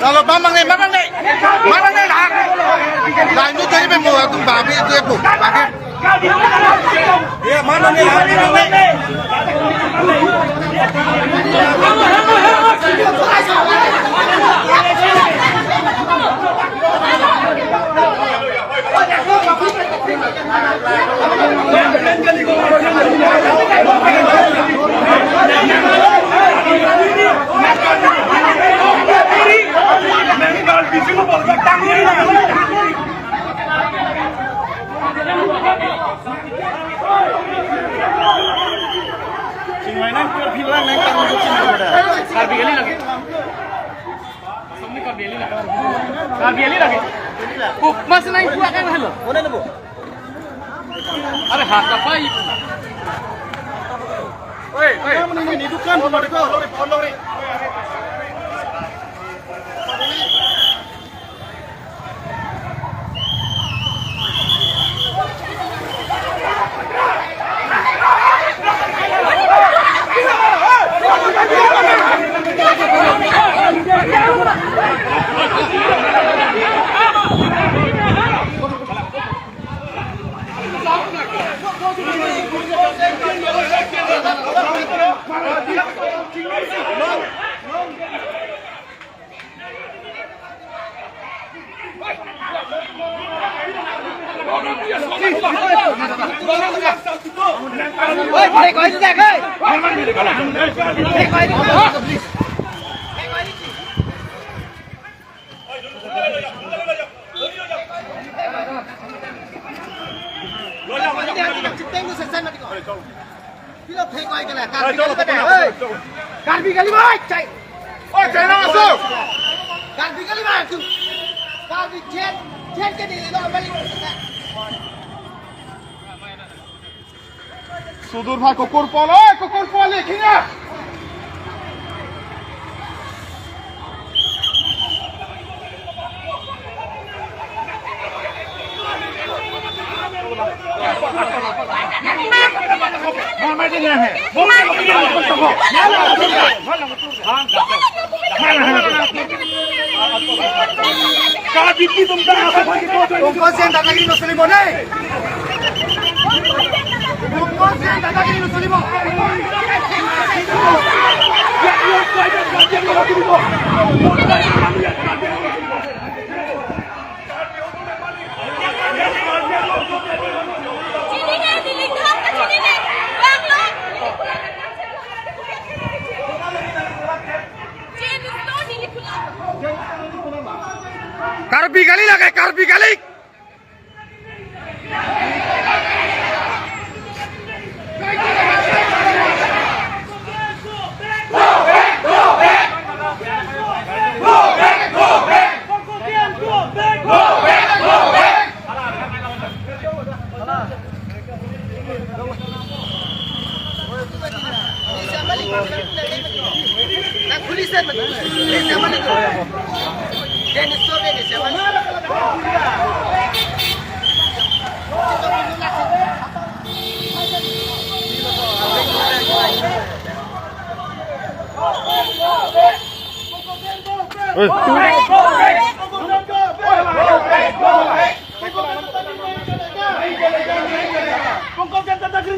Kalau mamang nih, mamang nih, mamang nih lah. Lah itu jadi memang tuh babi itu ya bu, pakai. Ya mamang nih, mamang nih. Masih naik buah kan halo. Ada hak apa itu? Woi, woi. Ini dukan lori. সুদূর ভাই কুকুর পল কুকুর পল এখানে দাদাগিরি নচলিব দেই, দাদাগিরি নচলিব। কার্বি গালি লাগে, কার্বি গালি।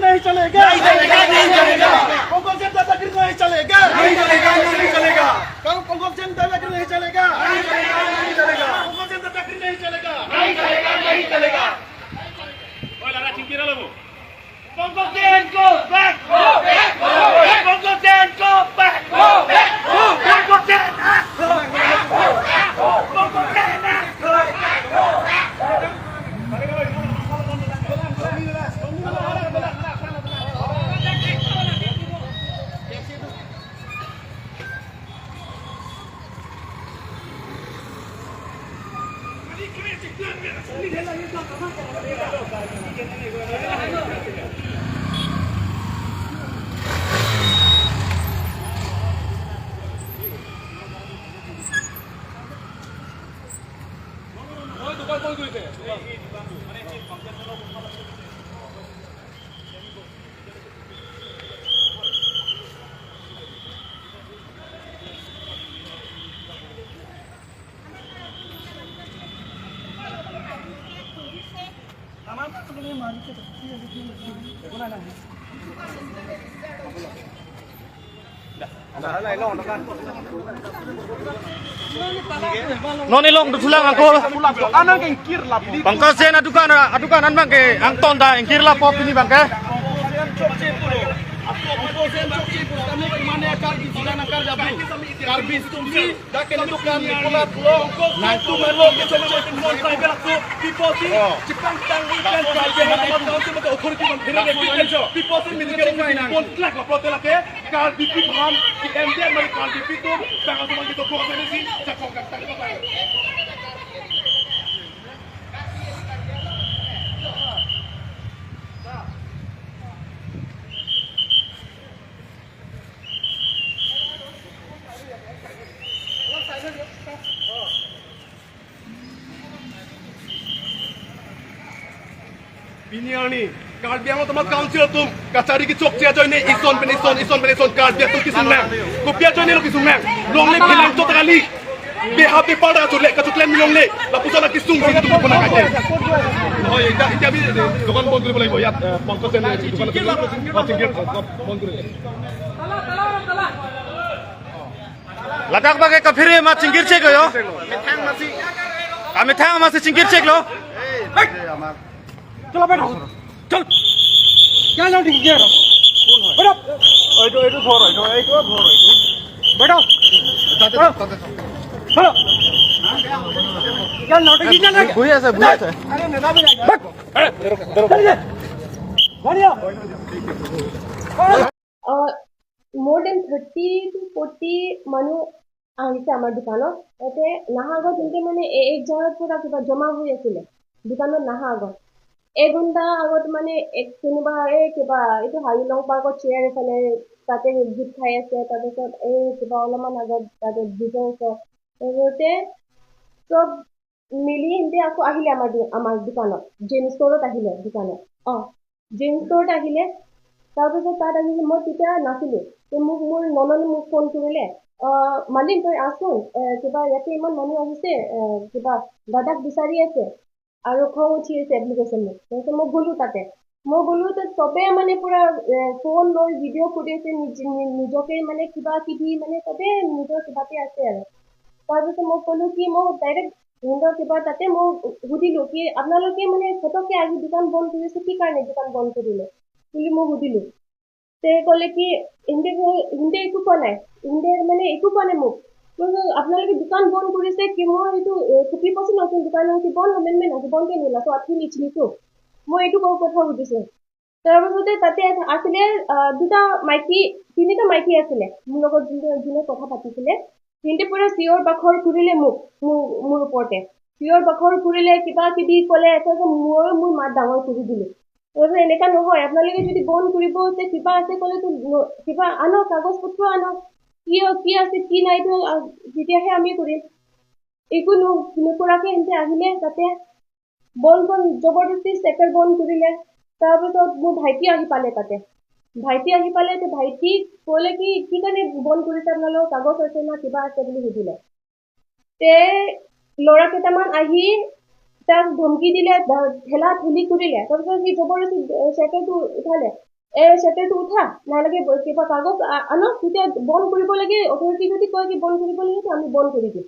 नहीं चलेगा, नहीं चलेगा, नहीं चलेगा। दादागिरी नहीं चलेगा, नहीं चलेगा, नहीं चलेगा। दादागिरी नहीं चलेगा, नहीं चलेगा, नहीं चलेगा। दादागिरी नहीं चलेगा, नहीं चलेगा, नहीं चलेगा। Go back, go back, go back. Go back, go back, go back. Go back, go back, go back. Noni long dulang ako. Anang kengkir lah. Bangka sen adukan adukan an bangke ang tonda engkir lah pop ini bangke. Biniani, Karbi তোমার councillor তুম কাছারি কি চোখ চেয়া জয়নে ইসন পেনিসন ইসন পেনিসন কার্বি তুম কিছু ma'am কোপিয়া জয়নে কিছু ma'am লংলে ফিলাং তো তালি বেহাবে পাড়া চলে কাচুকলে মিলংলে লাপুসনা কিছু কিন্তু কোনা কাটে হয় এটা এটা আমি দোকান বন্ধ কৰিব লাগিব ইয়াত পঙ্কজ দোকান বন্ধ কৰি তালা তালা তালা লাদাখ বাগে কাফিরে মা চিংগির চেক গयो আমি ঠ্যাং মাসি চিংগির চেক লো চলো बैठो चल क्या जाओ ठीक है बैठो এইটো এইটো ঘৰ এইটো এইটো ঘৰ এইটো बैठो তাতে তাতে चलो क्या नौटंकी चल रहा है ভুই আছে ভুই আছে अरे नेता भी चलिए बढ़िया more than 30 to 40 মানুহ আহিছে আমাৰ দোকানত। ইয়াতে নাহা আগত তেন্তে মানে এক জাগাত পুৰা কিবা জমা হৈ আছিলে দোকানত নাহা আগত। এক ঘণ্টা আগত মানে এক কোনোবা এই কিবা এইটো হাৰিলং পাৰ্কত চেয়াৰ এফালে তাতে গোট খাই আছে। তাৰপিছত এই কিবা অলপমান আগত তাতে ব্ৰিজৰ ওচৰত তাৰপিছতে চব মিলি সিহঁতে আকৌ আহিলে আমাৰ দোকানত, জেন ষ্ট'ৰত আহিলে দোকানত। অঁ, জেন ষ্ট'ৰত আহিলে। তাৰপিছত তাত আহিলে, মই তেতিয়া নাছিলোঁ। মোক মোৰ নননে মোক ফোন কৰিলে, মালিক তই আহচোন, কিবা ইয়াতে ইমান মানুহ আহিছে, কিবা দাদাক বিচাৰি আছে আৰু খং উঠি আছে বুলি কৈছে মোক। তাৰপিছত মই গ'লো তাতে, মই গ'লো তাত চবে মানে পুৰা ফোন লৈ ভিডিঅ' কৰি আছে, নিজকে মানে কিবা কিবি মানে চবে নিজৰ কিবাতে আছে আৰু। তাৰপিছত মই ক'লো কি মই ডাইৰেক্ট সিহঁতৰ কিবা তাতে মই সুধিলোঁ কি আপোনালোকে মানে ফটককৈ আজি দোকান বন্ধ কৰিছে, কি কাৰণে দোকান বন্ধ কৰিলে বুলি মই সুধিলোঁ। তে ক'লে কি সিহঁতে একো কোৱা নাই, সিহঁতে মানে একো কোৱা নাই মোক। আপোনালোকে দোকান বন্ধ কৰিছে কি মই এইটো কুপি পচি নতুন দোকান বন্ধ বন্ধ নিচিনিছো মই এইটো কথা সুধিছো। তাৰপাছতে তাতে আছিলে দুটা মাইকী, তিনিটা মাইকী আছিলে মোৰ লগত যোনে কথা পাতিছিলে। সিহঁতে পুৰা চিঞৰ বাখৰ কৰিলে মোক, মোৰ ওপৰতে চিঞৰ বাখৰ কৰিলে, কিবা কিবি ক'লে। তাৰপিছত ময়ো মোৰ মাত ডাঙৰ কৰি দিলোঁ। তাৰপিছত এনেকুৱা নহয়, আপোনালোকে যদি বন্ধ কৰিব আছে কিবা আছে ক'লেতো কিবা আনক, কাগজ পত্ৰ আনক, কি কি আছে কি নাই এইটো তেতিয়াহে আমি কৰিম। একো নকৰাকে সিহঁতে আহিলে তাতে বন্ধ জবৰদস্তি চেকাৰ বন্ধ কৰিলে। তাৰপিছত মোৰ ভাইটি আহি পালে তাতে, ভাইটি আহি পালে। ভাইটিক ক'লে কি কি কাৰণে বন্ধ কৰিছে আপোনালোকৰ কাগজ আছে না কিবা আছে বুলি সুধিলে। তে ল'ৰা কেইটামান আহি তাক ধমকি দিলে, ঠেলা ঠেলি কৰিলে। তাৰপিছত সি জবৰদস্তি চেকাৰটো উঠালে, এই চেটাৰটো উঠা নালাগে, কিবা কাগজ আনক, তেতিয়া বন্ধ কৰিব লাগে। অথৰিটি যদি কয় কি বন্ধ কৰিব লাগে আমি বন্ধ কৰি দিম।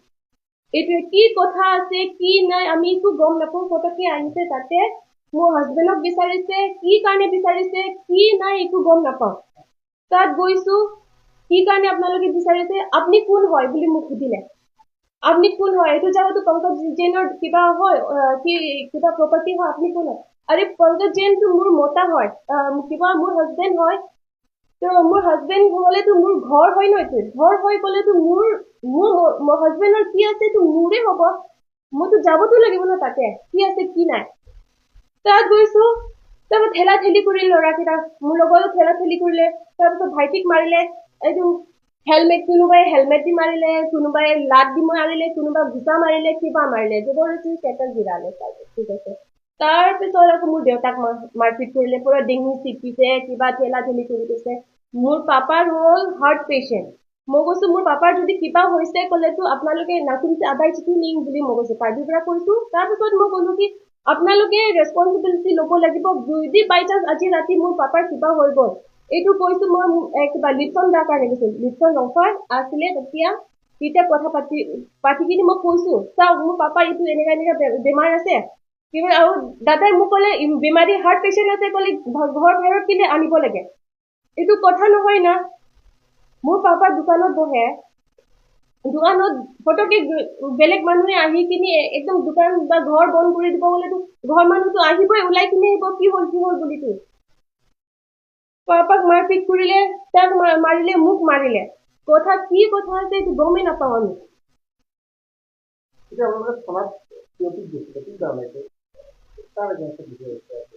এইটোৱে কি কথা আছে কি নাই আমি একো গম নাপাওঁ। ফটককে আহিছে তাতে মোৰ হাজবেণ্ডক বিচাৰিছে, কি কাৰণে বিচাৰিছে কি নাই একো গম নাপাওঁ। তাত গৈছো, কি কাৰণে আপোনালোকে বিচাৰিছে, আপুনি কোন হয় বুলি মোক সুধিলে। আপুনি কোন হয়, এইটো জাগাটো পংকজ জৈনৰ কিবা হয়, কি কিবা প্ৰপাৰ্টি হয়, আপুনি কোন হয়? আৰে পংকজ জৈনটো মোৰ মতা হয়, কিবা মোৰ হাজবেণ্ড হয়। তো মোৰ হাজবেণ্ড হ'লেতো মোৰ ঘৰ হয় ন, এইটো ঘৰ হৈ গ'লেতো মোৰ মোৰ হাজবেণ্ডৰ কি আছে এইটো মোৰে হ'ব, মইতো যাবতো লাগিব ন তাতে কি আছে কি নাই। তাত গৈছো, তাৰপৰা ঠেলা ঠেলি কৰিলে ল'ৰাকেইটা, মোৰ লগতো ঠেলা ঠেলি কৰিলে। তাৰপিছত ভাইটিক মাৰিলে, এইটো হেলমেট, কোনোবাই হেলমেট দি মাৰিলে, কোনোবাই লাত দি মাৰিলে, কোনোবাই ঘোচা মাৰিলে, কিবা মাৰিলে, জবৰদস্তি চেটাৰ গিৰালে। ঠিক আছে, তাৰপিছত আকৌ মোৰ দেউতাক মাৰপিট কৰিলে, পুৰা ডিঙি চিপিছে, কিবা ঠেলা ঠেলি কৰি দিছে। মোৰ পাপাৰ হ'ল হাৰ্ট পেচেণ্ট। মই কৈছো মোৰ পাপাৰ যদি কিবা হৈছে ক'লেতো আপোনালোকে নাকুমছে আদাই চিঠি নিম বুলি মই কৈছো, পাৰ্টিৰ পৰা কৈছো। তাৰপিছত মই ক'লো কি আপোনালোকে ৰেচপনচিবিলিটি ল'ব লাগিব। যদি বাই চান্স আজি ৰাতি মোৰ পাপাৰ কিবা হৈ গ'ল, এইটো কৈছো মই, কিবা লিপচন দাৰ কাৰণে গৈছিল, লিপচন ৰংফাৰ আছিলে তেতিয়া, তেতিয়া কথা পাতি পাতি কিনি মই কৈছো, চাওক মোৰ পাপা এইটো এনেকা এনেকা বেমাৰ আছে কিবা, আৰু দাদাই মোক ক'লে বেমাৰী হাৰ্ট পেচেণ্ট আছে ক'লে ঘৰ বাহিৰত কেলে আনিব লাগে, এইটো কথা নহয় না। মোৰ পাপা দোকানত বহে, দোকানত ফটকে বেলেগ মানুহে আহি কিনি একদম দোকান বা ঘৰ বন্ধ কৰি দিব গ'লেতো ঘৰ মানুহতো আহিবই, ওলাই কিনি আহিব কি হ'ল কি হ'ল বুলিতো। পাপাক মাৰপিট কৰিলে, তাক মাৰিলে, মোক মাৰিলে, কথা কি কথা আছে এইটো গমেই নাপাওঁ আমি।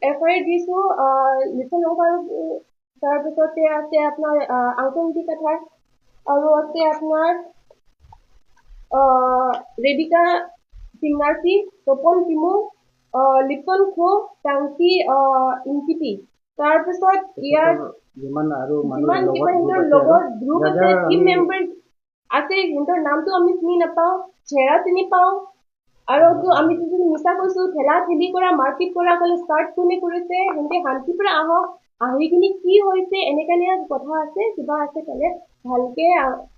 এফ I R দিছো লিচন, তাৰপিছতে আছে আপোনাৰ আংকংটি কাথাৰ, আৰু আছে আপোনাৰ ৰেবিকা সিংনাৰ্চি, তপন তিমু, লিপন খো, টাংকি ইংকিপি। তাৰপিছত ইয়াৰ যিমান আৰু যিমান কিবা সিহঁতৰ লগত গ্ৰুপ আছে, টিম মেম্বাৰ আছে, সিহঁতৰ নামটো আমি চিনি নাপাওঁ, চেহেৰা চিনি পাওঁ। আৰু আমি যদি মিছা কৈছো, ঠেলা ঠেলি কৰা মাৰপিট কৰা ক'লে ষ্টাৰ্ট কোনে কৰিছে, সিহঁতে শান্তিৰ পৰা আহক, আহি কিনি কি হৈছে এনেকা এনেকা কথা আছে কিবা আছে ক'লে ভালকে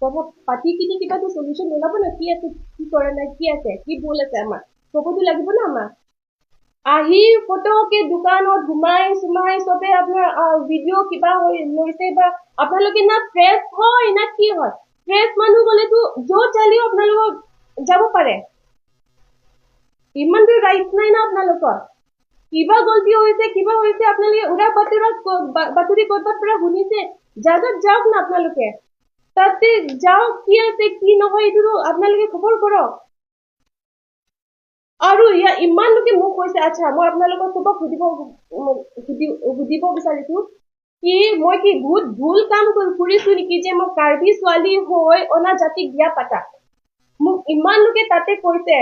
কথা পাতি কিনি কিবাটো চলিউশ্যন ওলাব ন, কি আছে কি কৰা নাই, কি আছে কি ভুল আছে আমাৰ ক'বতো লাগিব ন। আমাক আহি ফটকে দোকানত সোমাই চুমাই চবে আপোনাৰ ভিডিঅ' কিবা হৈ লৈছে, বা আপোনালোকে না প্ৰেছ হয় না কি হয়, প্ৰেছ মানুহ গ'লেতো য'ত চালেও আপোনালোকক যাব পাৰে, ইমানটো ৰাইট নাই না আপোনালোকৰ। কিবা গলতি হৈছে কিবা হৈছে আপোনালোকে উৰা বাতৰা বাতৰি ক'ৰবাত পৰা শুনিছে, জাগাত যাওক না আপোনালোকে, তাতে যাওক, কি আছে কি নহয় এইটোতো আপোনালোকে খবৰ কৰক। আৰু ইয়াৰ ইমান লোকে মোক কৈছে, আচ্ছা মই আপোনালোকক চবক সুধিব বিচাৰিছো কি মই কি বহুত ভুল কাম কৰিছো নেকি যে মই কাৰ্বি ছোৱালী হৈ অনা জাতিক বিয়া পাতা। মোক ইমান লোকে তাতে কৈছে,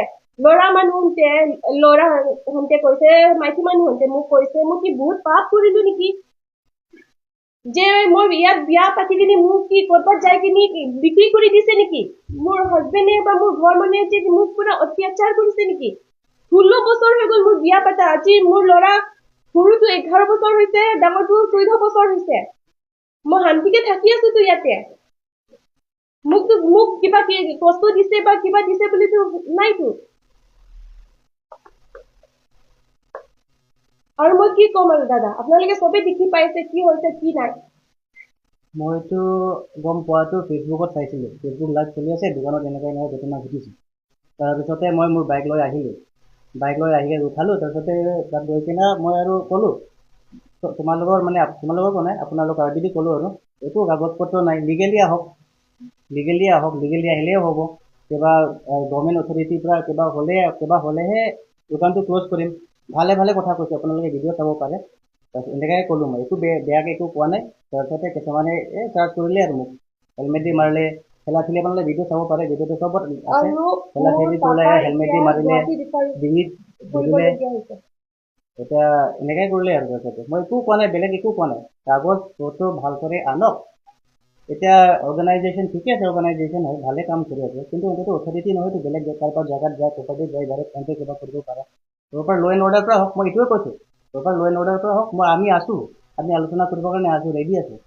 ল'ৰা মানুহতে ল'ৰা হন্তে কৈছে, মাইকী মানুহতে মোক কৈছে, মই কি বহুত পাপ কৰিলো নেকি যে মই ইয়াত বিয়া পাতি কিনি মোক কি ক'ৰবাত যাই কিনি বিক্ৰী কৰি দিছে নেকি মোৰ হাজবেণ্ডে বা মোৰ ঘৰ মানুহে, যে মোক পুৰা অত্যাচাৰ কৰিছে নেকি। 16 বছৰ হৈ গ'ল মোৰ বিয়া পাতা, আজি মোৰ ল'ৰা সৰুটো 11 বছৰ হৈছে, ডাঙৰটো 14 বছৰ হৈছে, মই শান্তিকে থাকি আছোতো ইয়াতে। মোকতো মোক কিবা কি কষ্ট দিছে বা কিবা দিছে বুলিতো নাইতো। আৰু মই কি ক'ম আৰু দাদা, আপোনালোকে চবেই দেখি পাইছে কি হৈছে কি নাই। মইতো গম পোৱাটো ফেচবুকত চাইছিলোঁ, ফেচবুক লাইভ চলি আছে, দোকানত এনেকুৱা এনেকুৱা ঘটনা ঘটিছে। তাৰপিছতে মই মোৰ বাইক লৈ আহিলোঁ, বাইক লৈ আহি উঠালোঁ, তাৰপিছতে তাত গৈ কিনে মই আৰু ক'লোঁ তোমালোকৰ মানে তোমালোকৰ কোৱা নাই, আপোনালোক আৰ বি ক'লোঁ আৰু একো কাগজ পত্ৰ নাই, লিগেলি আহক, লিগেলি আহক, লিগেলি আহিলেও হ'ব, কিবা গভৰ্ণমেণ্ট অথৰিটিৰ পৰা কিবা হ'লেহে দোকানটো ক্ল'জ কৰিম। ভালে ভালে কথা কৈছোঁ, আপোনালোকে ভিডিঅ' চাব পাৰে। তাৰপিছত এনেকুৱাই ক'লোঁ মই, একো বেয়াকৈ একো কোৱা নাই। তাৰপিছতে কিছুমানে এই চাৰ্জ কৰিলে আৰু মোক হেলমেট দি মাৰিলে, ঠেলা ঠেলি, আপোনালোকে ভিডিঅ' চাব পাৰে, ভিডিঅ'টো চবত আছে, ঠেলা ঠেলি কৰিলে, হেলমেট দি মাৰিলে, ডিঙিত ধৰিলে, এতিয়া এনেকুৱাই কৰিলে আৰু। তাৰপিছতে মই একো কোৱা নাই, বেলেগ একো কোৱা নাই, কাগজ পত্ৰ ভাল কৰি আনক। এতিয়া অৰ্গেনাইজেশ্যন ঠিকে আছে, অৰ্গেনাইজেশ্যন হয়, ভালে কাম কৰি আছে, কিন্তু সিহঁতেতো অথৰিটি নহয়তো, বেলেগ কাৰোবাৰ জেগাত যায়, প্ৰপাৰ্টি যায়, ডাইৰেক্ট সিহঁতে কিবা কৰিব পাৰে। প্ৰপাৰ ল' এণ্ড অৰ্ডাৰ পৰা হওক, মই এইটোৱে কৈছোঁ, প্ৰপাৰ ল' এণ্ড অৰ্ডাৰ পৰা হওক, মই আমি আছোঁ, আমি আলোচনা কৰিবৰ কাৰণে আছোঁ, ৰেডি আছোঁ।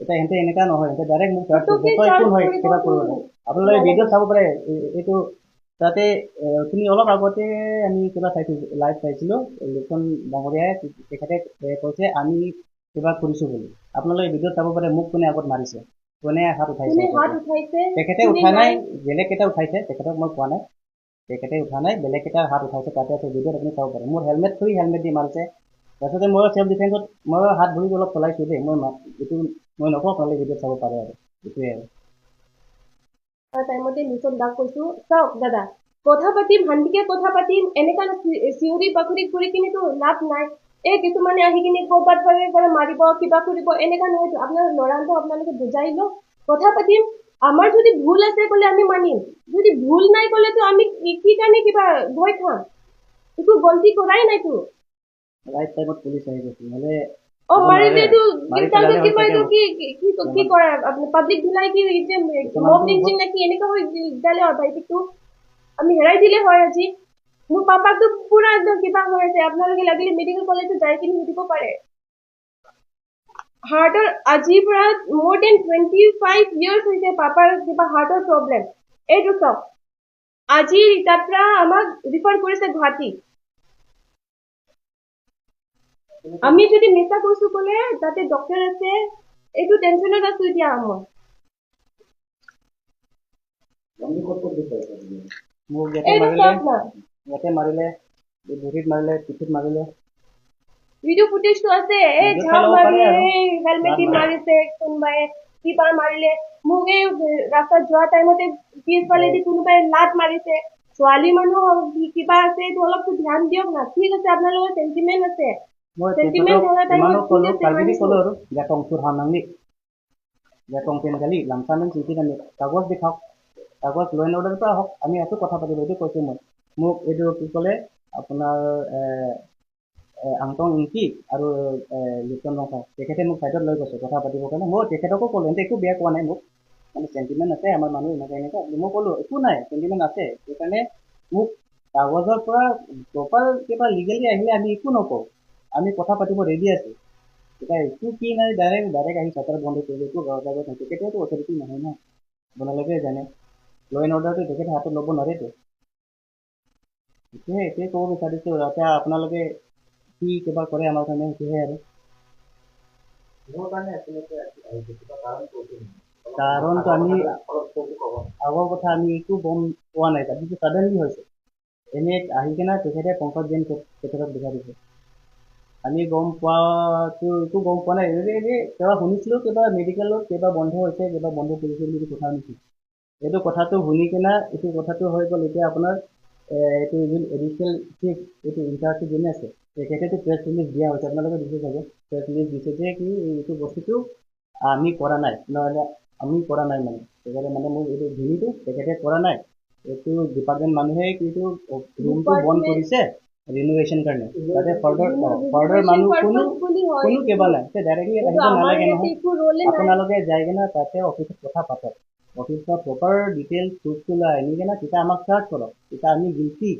এতিয়া সিহঁতে এনেকুৱা নহয়, সিহঁতে ডাইৰেক্ট মোক চাৰ্জ কৰিছে, তই কোন হয় কিবা কৰিব লাগে। আপোনালোকে ভিডিঅ'ত চাব পাৰে, এইটো তাতে তুমি অলপ আগতে আমি কিবা চাইছোঁ, লাইভ চাইছিলোঁ, লিখন ডাঙৰীয়াই তেখেতে কৈছে আমি কিবা কৰিছোঁ বুলি। আপোনালোকে ভিডিঅ'ত চাব পাৰে, মোক কোনে আগত মাৰিছে, কোনে হাত উঠাইছে, তেখেতে উঠা নাই, বেলেগ কেইটা উঠাইছে, তেখেতক মই কোৱা নাই, তেখেতে উঠা নাই, বেলেগ কেইটাৰ হাত উঠাইছে, তাতে আছে ভিডিঅ'ত, আপুনি চাব পাৰে। মোৰ হেলমেট থৈ হেলমেট দি মাৰিছে। তাৰপিছতে ময়ো চেল্ফ ডিফেন্সত ময়ো হাত ভৰি অলপ চলাইছোঁ দেই, মই এইটো মই নকওঁ, আপোনালোকে ভিডিঅ'ত চাব পাৰে আৰু এইটোৱে আৰু। টাইমতে নিচন দাক কৈছো, চাওক দাদা কথা পাতিম, শান্তিকে কথা পাতিম, এনেকা চিঞৰি বাখৰি কৰি কিনিতো লাভ নাই। এই কিছুমানে আহি কিনি ক'ৰবাত পৰা মাৰিব কিবা কৰিব, এনেকা নহয়তো। আপোনাৰ ল'ৰাটো আপোনালোকে বুজাই লওক, কথা পাতিম, আমাৰ যদি ভুল আছে ক'লে আমি মানিম, যদি ভুল নাই ক'লেতো আমি কি কাৰণে কিবা ভয় খাম, একো গলতি কৰাই নাইতো। ৰাইট টাইমত পুলিচ আহি গৈছে, নহ'লে অ মাৰিলেতো কিবা এইটো কি কি কি কৰে পাব্লিক ধুলাই কি মব লিঞ্চিং নাকি এনেকা হৈ যালে হয়, ভাইটিকটো আমি হেৰাই দিলে হয় আজি। মোৰ পাপাকতো পুৰা একদম কিবা হৈ আছে। আপোনালোকে লাগিলে মেডিকেল কলেজত যাই কিনি সুধিব পাৰে। হাৰ্টৰ আজিৰ পৰা মোৰ then 25 years হৈছে পাপাৰ কিবা হাৰ্টৰ প্ৰব্লেম। এইটো চাওক, আজি তাৰ পৰা আমাক ৰিফাৰ কৰিছে গুৱাহাটী। আমি যদি মিছা কৈছো ক'লে তাতে ডক্টৰ আছে। এইটো টেনচনত আছো এতিয়া মই। মোক ইয়াতে এইটো মাৰিলে, চাওক না। ইয়াতে মাৰিলে, এই ভৰিত মাৰিলে, পিঠিত মাৰিলে। ভিডিঅ' ফুটেজটো আছে। এই ভিডিঅ' চাই ঝাপ ল'ব পাৰে মাৰি আৰু। হেলমেট দি ঝাপ মাৰে। মাৰিছে কোনোবাই, কিবা মাৰিলে। মোক এই ৰাস্তাত যোৱা টাইমতে পিছফালেদি কোনোবাই লাত মাৰিছে। ছোৱালী মানুহ কিবা আছে, এইটো অলপতো ধ্যান দিয়ক না। ঠিক আছে, আপোনালোকৰ চেণ্টিমেণ্ট আছে। মই চেণ্টিমেণ্ট তেখেতক থকা টাইমত ইমানো ঠিক ক'লো, আছে, কাৰ্বিতে মানিছো। ক'লো আৰু যে টংচুৰ হানাংনি যে টংপেন গালি লামচামেন চিঠি কানি কাগজ দেখাওক, কাগজ ল এণ্ড অৰ্ডাৰৰ পৰা আহক, আমি আছো কথা পাতিব, এইটো কৈছোঁ মই। মোক এইটো কি ক'লে আপোনাৰ আংটং ইংকি আৰু লিপ্তন ৰংফা, তেখেতে মোক ছাইডত লৈ গৈছে কথা পাতিবৰ কাৰণে। মই তেখেতকো ক'লোঁ, এন্তে একো বেয়া কোৱা নাই মোক, মানে চেণ্টিমেণ্ট আছে আমাৰ মানুহ এনেকুৱা এনেকুৱা। মই ক'লোঁ একো নাই, চেণ্টিমেণ্ট আছে, সেইকাৰণে মোক কাগজৰ পৰা প্ৰপাৰ কিবা লিগেলি আহিলে আমি একো নকওঁ, আমি কথা পাতিব ৰেডি আছোঁ। এতিয়া একো কি নাই, ডাইৰেক্ট আহি চাটাৰ বন্ধ কৰি একো কাগজ নাই। তেখেতেতো অথৰিটি নহয় ন, আপোনালোকে জানে। ল এণ্ড অৰ্ডাৰটো তেখেতে হাতত ল'ব নোৱাৰেতো। সেইটোৱে ক'ব বিচাৰিছোঁ। এতিয়া আপোনালোকে কি কিবা কৰে আমাৰ কাৰণে সেইটোহে আৰু। কাৰণটো আমি আগৰ কথা আমি একো গম পোৱা নাই, তাৰপিছত ছাডেনলি হৈছে। এনে আহি কিনে তেখেতে পংকজ জৈন তেখেতক দেখাই দিছে। আমি গম পোৱাটো একো গম পোৱা নাই। এনেই কিবা শুনিছিলোঁ, কিবা মেডিকেলত কিবা বন্ধ হৈছে, কিবা বন্ধ কৰিছে বুলি কথা শুনিছিলোঁ। এইটো কথাটো শুনি কিনে এইটো কথাটো হৈ গ'ল। এতিয়া আপোনাৰ এইটো যোন এডিচনেল চিফ, এইটো ইনচাৰ্জটো যোনে আছে, তেখেতেতো প্ৰেছ ৰিলিজ দিয়া হৈছে, আপোনালোকে দিছে চাগে। প্ৰেছ ৰিলিজ দিছে যে কি এইটো বস্তুটো আমি কৰা নাই, নহ'লে আমি কৰা নাই, মানে তেখেতে মানে মোক এইটো ভিনিটো তেখেতে কৰা নাই, এইটো ডিপাৰ্টমেণ্ট মানুহে কিন্তু ৰুমটো বন্ধ কৰিছে ৰিনোভেশ্যন কাৰণে, তাতে ফাৰ্ডাৰ মানুহ কোনো কোনো কিবা নাই, ডাইৰেক্টলি আহিব আমাৰ নালাগে ইয়াতে নহয়। একো ৰোলে নাই। আপোনালোকে যাই কিনে তাতে অফিচত কথা পাতক, অফিচত প্ৰপাৰ ডিটেইলছ প্ৰুফটো লৈ আনি কিনে তেতিয়া আমাক চাৰ্জ কৰক, তেতিয়া আমি গিল্টি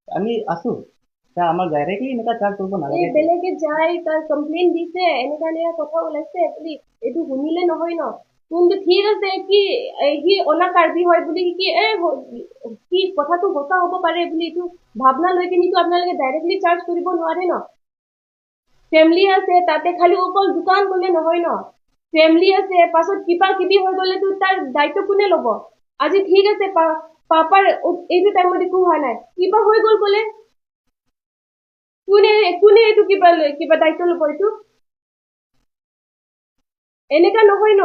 আমি আছোঁ, তেতিয়া আমাক ডাইৰেক্টলি এনেকুৱা চাৰ্জ কৰিব এই নালাগে। বেলেগে যায় তাৰ কমপ্লেইন দিছে, এনেকা এনেকা কথা ওলাইছে বুলি এইটো শুনিলে নহয় ন। কিন্তু ঠিক আছে কি সি অনা কাৰ্বি হয় বুলি কি এই কি কথাটো সঁচা হ'ব পাৰে বুলি এইটো ভাৱনা লৈ কিনিতো আপোনালোকে ডাইৰেক্টলি চাৰ্জ কৰিব নোৱাৰে ন। ফেমিলি আছে তাতে, খালি অকল দোকান গ'লে নহয় ন, ফেমিলি আছে, পাছত কিবা কিবি হৈ গ'লেতো তাৰ দায়িত্ব কোনে ল'ব? আজি ঠিক আছে পাপাৰ এইটো টাইমত একো হোৱা নাই, কিবা হৈ গ'ল ক'লে কোনে কোনে এইটো কিবা লৈ কিবা দায়িত্ব ল'ব? এইটো এনেকা নহয় ন।